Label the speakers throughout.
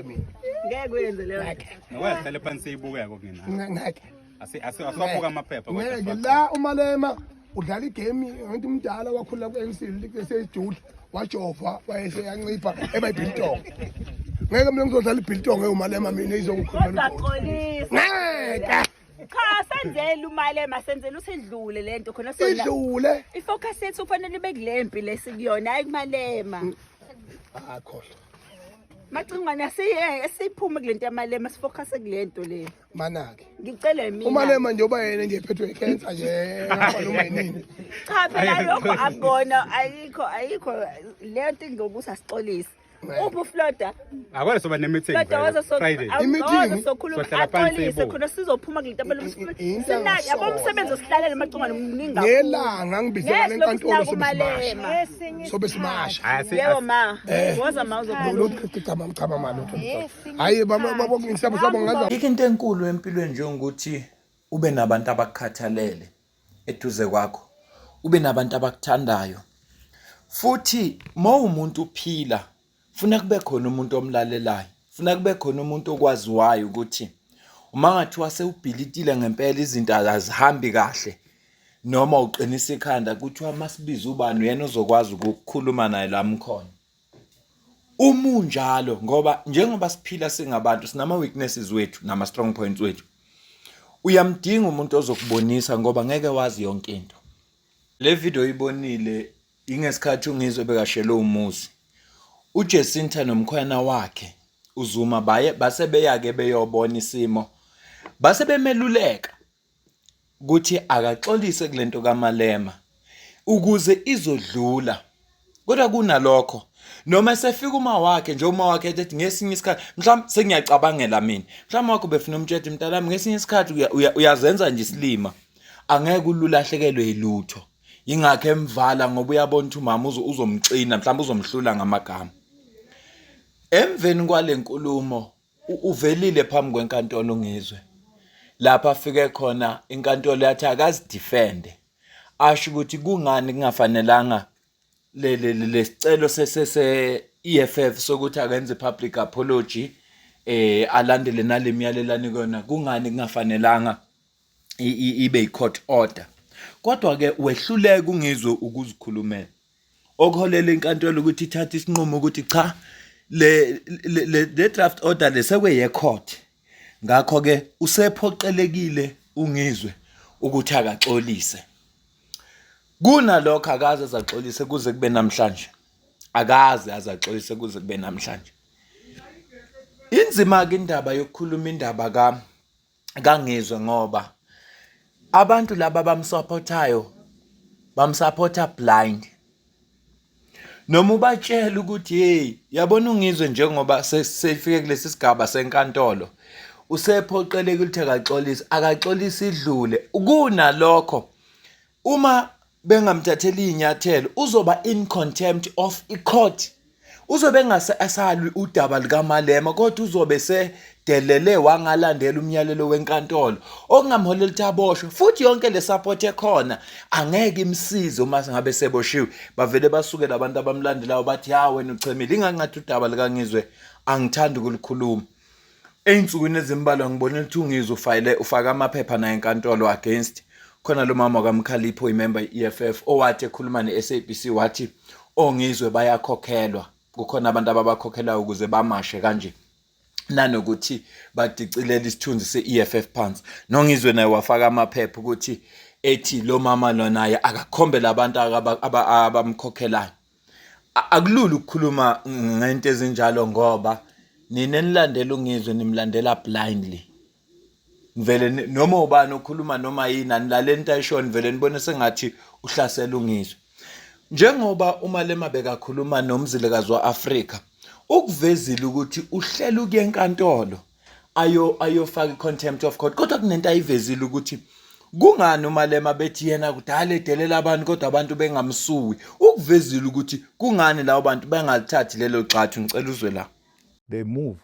Speaker 1: Mina
Speaker 2: Ngeke kuyenze leyo.
Speaker 1: Ngeke.
Speaker 3: Nokwesihlale phansi siyibukeke okungenani.
Speaker 1: Ngeke.
Speaker 3: Asiwabuka amaphepha kodwa.
Speaker 1: Ngeke la uMalema udlala igame ngento umdala wakhula ku-ANC seyijudla wajova wayeseyancipha eba ibiltong. Ngeke mina ngizodlala ibiltong uMalema mina izongikhulumela.
Speaker 2: Kodwa xolisa.
Speaker 1: Ngeke.
Speaker 2: Cha, senzele uMalema, senzele usidlule lento khona sona.
Speaker 1: Idlule.
Speaker 2: Ifocus yethu kufanele ibe kulempi lesikuyona, hayi kuMalema.
Speaker 1: Ah, khohlwa.
Speaker 2: Macingwane, asiye siphume kulento yaMalema, sifocus kulento le.
Speaker 1: Manake.
Speaker 2: Ngicela mina.
Speaker 1: UMalema nje uba yena nje ephethwe icancer nje ngapha noma yinini.
Speaker 2: Cha phela, lokho akubona, ayikho ayikho leyo nto ngokuthi asixolise. Uphi uFloda?
Speaker 3: Akwele soba ne-meeting
Speaker 2: Floda
Speaker 3: vele,
Speaker 2: waze so
Speaker 3: Friday.
Speaker 1: I-meeting?
Speaker 2: Sokhuluma
Speaker 3: Sohlala phansi
Speaker 2: axolise
Speaker 3: siyibuke.
Speaker 2: khona sizophuma kulento yaMalema.
Speaker 1: Into
Speaker 2: Sinaki yabo
Speaker 1: engasoze.
Speaker 2: umsebenzi osihlalele, Macingwane, muningi kakhulu.
Speaker 1: Ngelanga ngibizela
Speaker 2: Ngeke silokhu
Speaker 1: enkantolo
Speaker 2: sinaka
Speaker 1: sobe simasha.
Speaker 2: uMalema.
Speaker 1: Sobe simasha.
Speaker 3: Hayi,
Speaker 2: Yebo ma. Woza ma, uzokhuluma.
Speaker 1: Lutho, cha cha mama, lutho. Hayi baba baba, ngisabo sabo ngaza.
Speaker 4: Ayikho into enkulu empilweni njengokuthi ube nabantu abakukhathalele eduze kwakho, ube nabantu abakuthandayo. Futhi uma umuntu uphila, funa kube khona umuntu omlalelayo, funa kube khona umuntu okwaziwayo ukuthi uma ngathiwa sewubhilitile ngempela, izinto azihambi kahle noma uqinisa ikhanda, kuthiwa masibize ubani, uyena ozokwazi ukukhuluma naye la mkhona. Uma unjalo, ngoba njengoba siphila singabantu sinama weaknesses wethu nama strong points wethu, uyamdinga umuntu ozokubonisa ngoba ngeke wazi yonke into. Le video oyibonile ingesikhathi uNgizwe bekashelwe umuzi uJacinta nomkhwena wakhe uZuma, baye base beya-ke beyobona isimo, base bemeluleka ukuthi akaxolise kulento kaMalema ukuze izodlula. Kodwa kunalokho, noma esefika uma wakhe nje, uma wakhe ethi ngesinye isikhathi mhlawumbe, sengiyacabangela mina, mhlawumbe wakho befuna umtshela, "Mntanami, ngesinye isikhathi uyazenza nje isilima, angeke ululahlekelwe yilutho." Ingakho emvala, ngoba uyabona ukuthi umama uzomxina, mhlawumbe uzomhlula ngamagama. Emveni kwale nkulumo uvelile phambi kwenkantolo uNgizwe, lapha afike khona inkantolo yathi akazidefende, asho ukuthi kungani kungafanelanga le lesicelo se EFF sokuthi akenze public apology, alandele nalemiyalelo anikona, kungani kungafanelanga ibe i-court order. Kodwa ke wehluleka uNgizwe ukuzikhulumela, okuholela inkantolo ukuthi ithathe isinqumo ukuthi cha, le draft order lesekwe court. Ngakho ke usephoqelekile uNgizwe ukuthi akaxolise. Kunalokho akaze azaxolise kuze kube namhlanje, akaze azaxolise kuze kube namhlanje. Inzima ke indaba yokukhuluma indaba ka kaNgizwe, ngoba abantu laba bamsupportayo bamsupporta blind, noma ubatshela ukuthi hey, yabona uNgizwe njengoba sefike kulesi sigaba senkantolo usephoqelekile ukuthi akaxolise, akaxolise idlule. Kunalokho, uma bengamthatheli iy'nyathelo, uzoba in contempt of i-court, uzobe engase asalwi udaba likaMalema, kodwa uzobe sedelele wangalandela umyalelo wenkantolo, okungamholela ukuthi aboshwe futhi. Yonke le support ekhona angeke imsize uma ngabe seboshiwe. Bavele basuke labantu abamlandelayo bathi, "Ya, wena uchemile." Ingangathi udaba likaNgizwe angithandi ukulikhuluma. Ey'nsukwini ezimbalwa ngibone ukuthi uNgizwe ufayile, ufake amaphepha naye enkantolo against khona lo mama kaMkhalipho, imember ye-EFF, owathi ekhuluma ne-SABC wathi oNgizwe bayakhokhelwa, kukhona abantu ababakhokhelayo ukuze bamashe kanje nanokuthi badicilela isithunzi se-EFF phansi. NoNgizwe naye wafaka amaphepha ukuthi ethi lo mama lo naye akakhombe labantu abamkhokhelayo. Akulula ukukhuluma ngento ezinjalo, ngoba nina enilandela uNgizwe nimlandela blindly. Ngivele noma ubani okhuluma noma yini, anilaleli into ayishoyo, nivele nibone sengathi uhlasela uNgizwe. Njengoba uMalema bekakhuluma noMzilikazi wa-Afrika, ukuvezile ukuthi uhlela ukuya enkantolo ayofaka i-contempt of court, kodwa kunento ayivezile ukuthi kungani uMalema bethi yena kudala edelela abantu kodwa abantu bengamsuwi. Ukuvezile ukuthi kungani labo bantu bengalithathi lelo gxathu. Ngicela uzwe la.
Speaker 5: They move.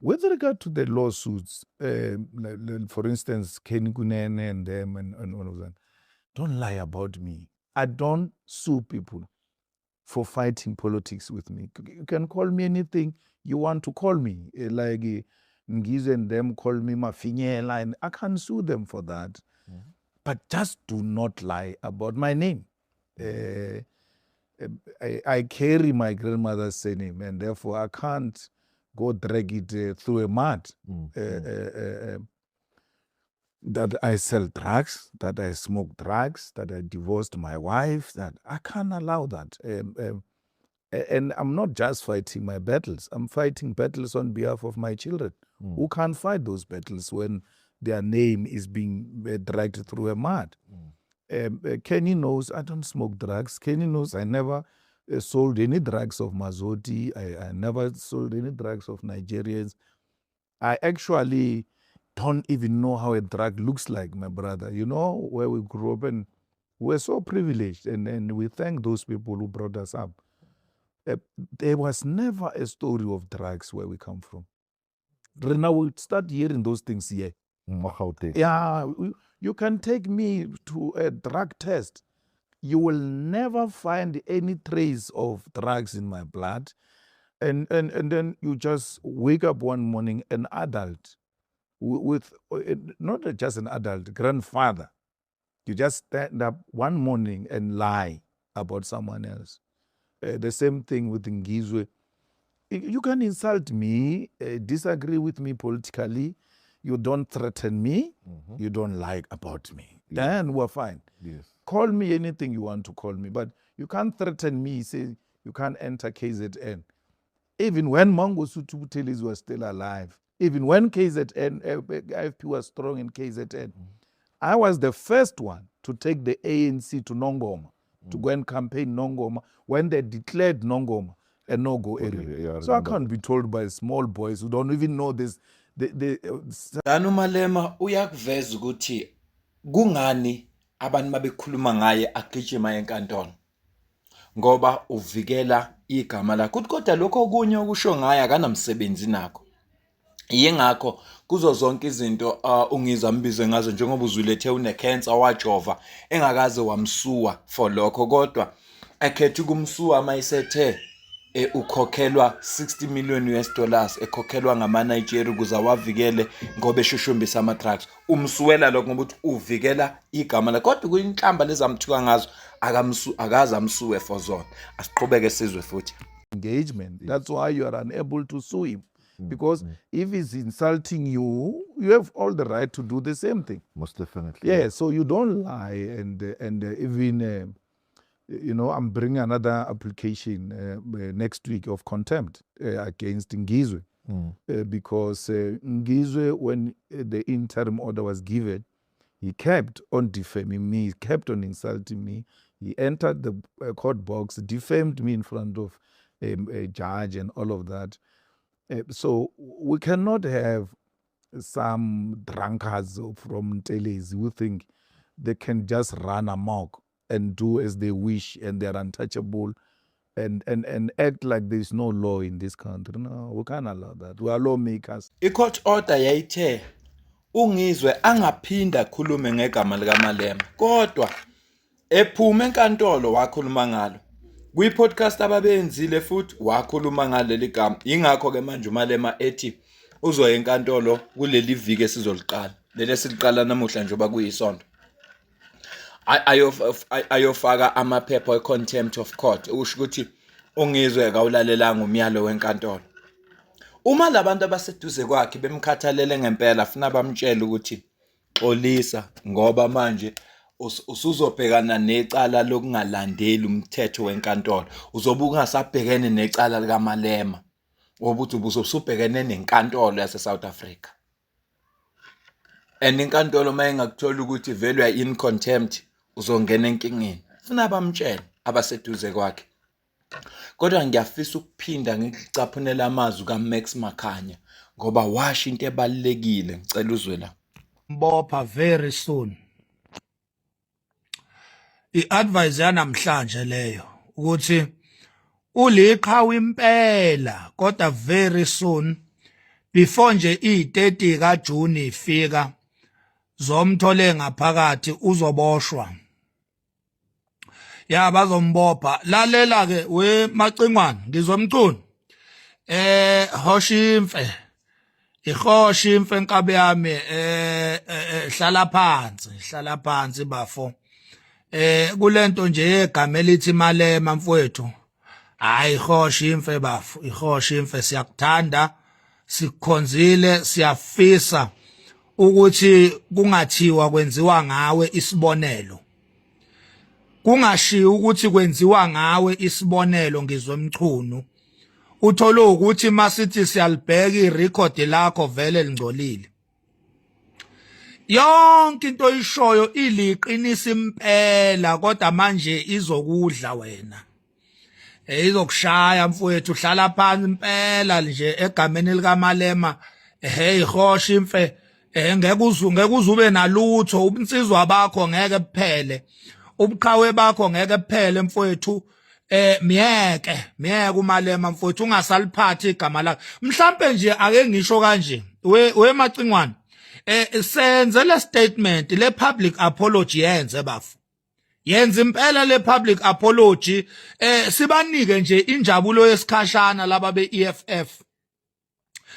Speaker 5: With regard to the lawsuits, for instance, Kenny Kunene and them and all of that, don't lie about me. I don't sue people for fighting politics with me. You can call me anything. you want to call me. Like Ngizwe and them call me Mafinyela, and I can't sue them for that. But just do not lie about my name. I carry my grandmother's surname, and therefore I can't go drag it through a mud. That I sell drugs, that I smoke drugs, that I divorced my wife, that I can't allow that. And I'm not just fighting my battles, I'm fighting battles on behalf of my children who can't fight those battles when their name is being dragged through a mud. Kenny knows I don't smoke drugs. Kenny knows I never sold any drugs of Mazoti. I never sold any drugs of Nigerians. I actually don't even know how a drug looks like, my brother. You know, where we grew up, and we're so privileged, and we thank those people who brought us up. There was never a story of drugs where we come from. Rena will start hearing those things here.
Speaker 6: Mo Gauteng.
Speaker 5: Yeah, you can take me to a drug test. You will never find any trace of drugs in my blood. And then you just wake up one morning, an adult, with not just an adult, grandfather. You just stand up one morning and lie about someone else. The same thing with Ngizwe. You can insult me, disagree with me politically. You don't threaten me. You don't lie about me. Then we're fine. Call me anything you want to call me, but you can't threaten me, say you can't enter KZN. Even when Mangosuthu Buthelezi was still alive, even when KZN, IFP was strong in KZN, I was the first one to take the ANC to Nongoma, to go and campaign Nongoma when they declared Nongoma a no-go area.
Speaker 6: Yeah, I
Speaker 5: So I
Speaker 6: remember.
Speaker 5: Can't be told by small boys who don't even know this.
Speaker 4: Lana uMalema uyakuveza ukuthi kungani abantu mabekhuluma ngaye agijima enkantolo ngoba uvikela igama lakhe, uthi kodwa lokho okunye okusho ngaye akanamsebenzi nakho. Yingakho kuzo zonke izinto uNgizwe ambize ngazo, njengoba uzulethe une-cancer, wajova engakaze wamsuwa for lokho, kodwa ekhetha ukumsuwa mayisethe ukhokhelwa 60 million US dollars, ekhokhelwa ngama-Nigeria ukuze awavikele ngoba eshushumbisa ama-drugs. Umsuwela lokho ngoba uthi uvikela igama lakhe, kodwa kuyinhlamba lezamthuka ngazo akaze amsuwe for zona. Asiqhubeke sizwe futhi.
Speaker 5: Engagement. That's why you are unable to sue him. Because if he's insulting you, you have all the right to do the same thing.
Speaker 6: Most definitely.
Speaker 5: Yeah, so you don't lie, and even I'm bringing another application next week of contempt against Ngizwe because Ngizwe, when the interim order was given, he kept on defaming me, he kept on insulting me. He entered the court box, defamed me in front of a judge and all of that. So we cannot have some drunkards from Ntelezi who think they can just run amok and do as they wish and they're untouchable and act like there's no law in this country. No, we can't allow that. We are lawmakers.
Speaker 4: I-court order yayithe uNgizwe angaphinda akhulume ngegama likaMalema, kodwa ephuma enkantolo wakhuluma ngalo kwi-podcast ababenzile futhi wakhuluma ngaleli gama. Yingakho ke manje uMalema ethi uzoya enkantolo kuleli viki esizoliqala, leli esiliqala namuhla njengoba kuyisonto, ayofaka amaphepha e-contempt of court, usho ukuthi uNgizwe kawulalelanga umyalo wenkantolo. Uma labantu abaseduze kwakhe bemkhathalele ngempela, funa bamtshele ukuthi xolisa, ngoba manje usuzobhekana necala lokungalandeli umthetho wenkantolo. Uzobe ungasabhekene necala likaMalema, wokuthi ubusubhekene nenkantolo yase-South Africa, and inkantolo uma ingakuthola ukuthi vele uya in contempt, uzongena enkingeni. Funa bamtshele abaseduze kwakhe. Kodwa ngiyafisa ukuphinda ngikucaphunele amazwi kaMax Makhanya ngoba washo into ebalulekile. Ngicela uzwe la.
Speaker 7: Mbopha very soon. I-advice yanamhlanje leyo ukuthi uliqhawe impela, kodwa very soon, before nje i-30 kaJune ifika, zomthole ngaphakathi, uzoboshwa. Ya, bazombopha. Lalela ke we Macingwane, ngizomcuni. Eh hoshimfe. Ihosha imfe nkabe yami hlala phansi, hlala phansi bafo. Kulento nje yegama elithi Malema mfowethu. Hayi ihosha imfe bafo, ihosha imfe siyakuthanda. Sikukhonzile siyafisa ukuthi kungathiwa kwenziwa ngawe isibonelo. Kungashiwo ukuthi kwenziwa ngawe isibonelo ngizwe Mchunu. Uthole ukuthi masithi siyalibheka irecord lakho vele lingcolile. Yonke into oyishoyo iliqinisa impela kodwa manje izokudla wena. Izokushaya mfowethu hlala phansi impela nje egameni likaMalema. Hey hosha imfe ngeke uzu ngeke uzube nalutho ubunsizwa bakho ngeke buphele. Ubuqhawe bakho ngeke buphele mfowethu. Miyeke miyeke uMalema mfowethu ungasaliphathi igama lakhe. Mhlambe nje ake ngisho kanje we Macingwane senze le statement le public apology yenze bafo. Yenza impela le public apology sibanike nje injabulo yesikhashana laba be-EFF.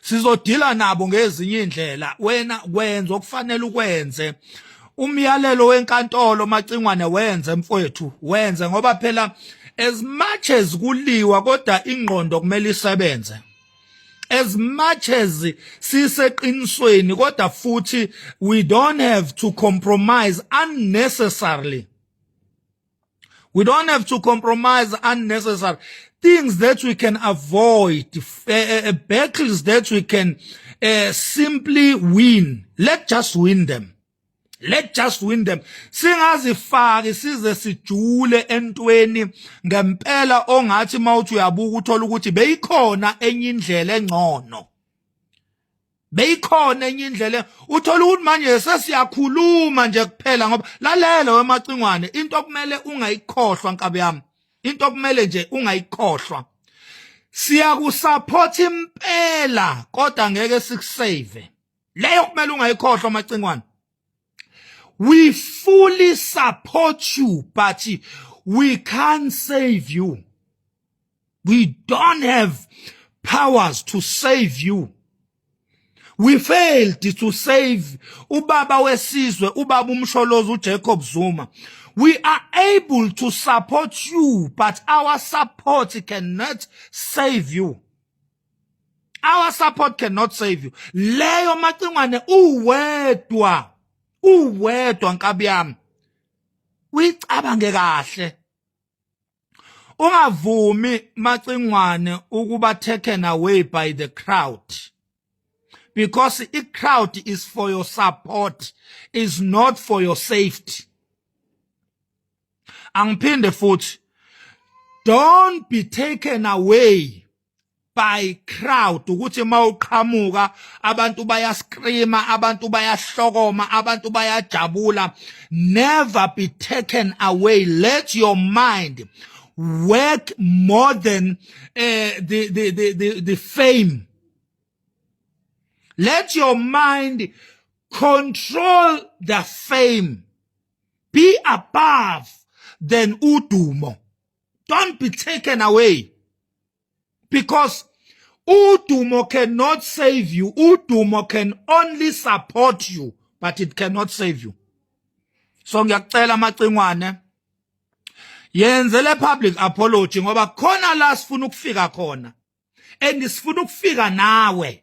Speaker 7: Sizodila nabo ngezinye indlela wena kwenza okufanele ukwenze. Umyalelo wenkantolo Macingwane wenze mfowethu wenze ngoba phela as much as kuliwa kodwa ingqondo kumele isebenze. As much as siseqinisweni kodwa futhi we don't have to compromise unnecessarily. We don't have to compromise unnecessary things that we can avoid, battles that we can simply win. Let's just win them. Let's just win them. Singazifaki size sijule entweni ngempela ongathi mawuthi uyabuka uthola ukuthi beyikhona enye indlela engcono. Beyikhona enye indlela uthola ukuthi manje sesiyakhuluma nje kuphela ngoba lalela wemacingwane into okumele ungayikhohlwa nkabi yami. Into okumele nje ungayikhohlwa. Siyakusupport impela kodwa ngeke sikusave. Leyo kumele ungayikhohlwa Macingwane. We fully support you but we can't save you. We don't have powers to save you. We failed to save ubaba wesizwe ubaba uMsholozi uJacob Zuma. We are able to support you but our support cannot save you. Our support cannot save you. Leyo Macingwane uwedwa. Uwedwa nkabi yami. Uyicabange kahle. Ungavumi Macingwane ukuba taken away by the crowd. Because the crowd is for your support, is not for your safety. Angiphinde futhi. Don't be taken away by crowd ukuthi mawuqhamuka abantu bayascreama abantu bayahlokoma abantu bayajabula. Never be taken away. Let your mind work more than the fame. Let your mind control the fame. Be above than udumo. Don't be taken away. Because udumo cannot save you. Udumo can only support you, but it cannot save you. So ngiyakucela Macingwane, yenze le public apology ngoba khona la sifuna ukufika khona and sifuna ukufika nawe.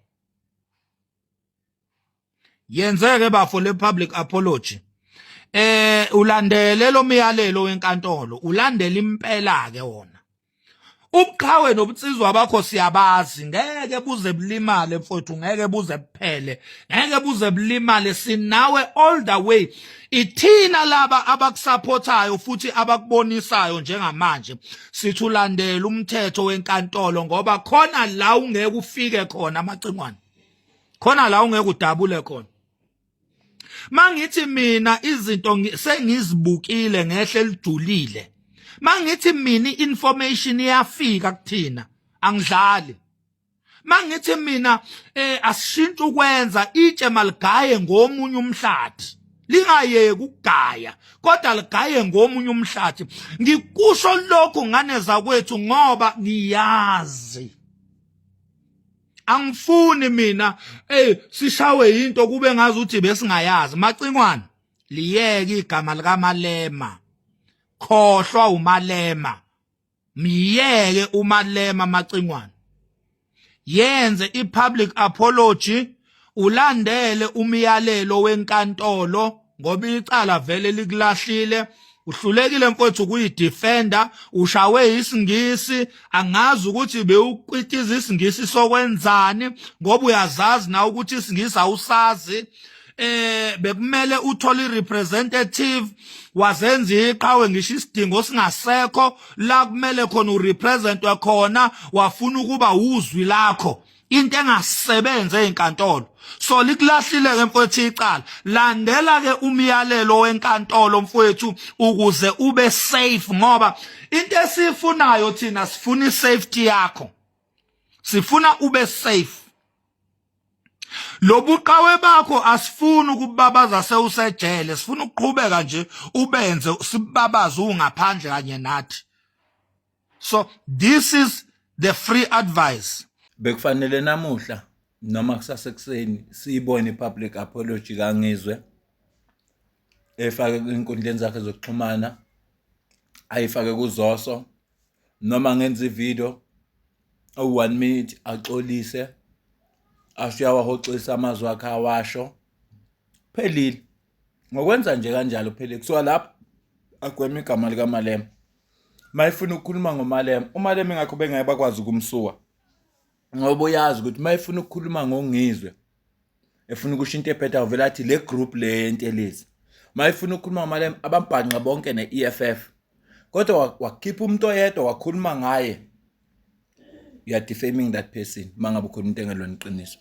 Speaker 7: Yenzeke bafo le public apology. Ulandele lo myalelo wenkantolo, ulandele impela ke wona. Ubuqhawe nobunsizwa bakho siyabazi, ngeke buze bulimale mfowethu, ngeke buze buphele, ngeke buze bulimale, sinawe all the way. Ithina laba abakusupportayo futhi abakubonisayo njengamanje, sithi ulandele umthetho wenkantolo ngoba khona la ungeke ufike khona Macingwane. Khona la ungeke udabule khona. Mangithi mina izinto sengizibukile ngehle elijulile. Mangithi mina information iyafika kuthina, angidlali. Mangithi mina asishintshe ukwenza itshe maligaye ngomunye umhlathi. Lingayeki ukugaya kodwa ligaye ngomunye umhlathi. Ngikusho lokhu ngane zakwethu ngoba ngiyazi. Angifuni mina, hey, sishawe into kube ngazi ukuthi besingayazi. Macingwane, liyeke igama likaMalema, khohlwa uMalema, miyeke uMalema. Macingwane, yenze ipublic apology, ulandele umyalelo wenkantolo, ngoba icala vele likulahlile. Uhlulekile mfowethu ukuyidefenda, ushawe isingisi. Angazi ukuthi bewukwitiza isingisi sokwenzani, ngoba uyazazi na ukuthi isingisi awusazi. Bekumele uthole irepresentative, wazenza iqhawe ngisho isidingo singasekho la kumele khona urepresentwe khona, wafuna ukuba uzwi lakho, into engasebenzi ezinkantolo. So likulahlile ke mfowethu icala, landela ke umyalelo wenkantolo mfowethu, ukuze ube safe, ngoba into esifunayo thina, sifuna isafety yakho, sifuna ube safe. Lobuqhawe bakho asifuni ukubabaza sewusejele, sifuna ukuqhubeka nje ubenze sibabaze ungaphandle kanye nathi. So this is the free advice.
Speaker 4: Bekufanele namuhla noma kusasa ekuseni siyibone i-public apology kaNgizwe efake kwinkundleni zakhe zokuxhumana, ayifake kuZoso, noma ngenza ivideo owu-1 minute, axolise, asho uyawahoxisa amazwi akhe awasho. Phelile ngokwenza nje kanjalo, phelile kusuka lapho, agwema igama likaMalema. Mayefuna ukukhuluma ngoMalema, uMalema ingakho bengeke bakwazi ukumsuka, ngoba uyazi ukuthi mayefuna ukukhuluma ngoNgizwe, efuna ukusho into ebheda, uvela athi le group le yentelezi. Mayefuna ukukhuluma ngoMalema, abambhanqa bonke ne-EFF, kodwa wakhipha umuntu oyedwa wakhuluma ngaye, you are defaming that person mangabe ukhuluma into engelona iqiniso.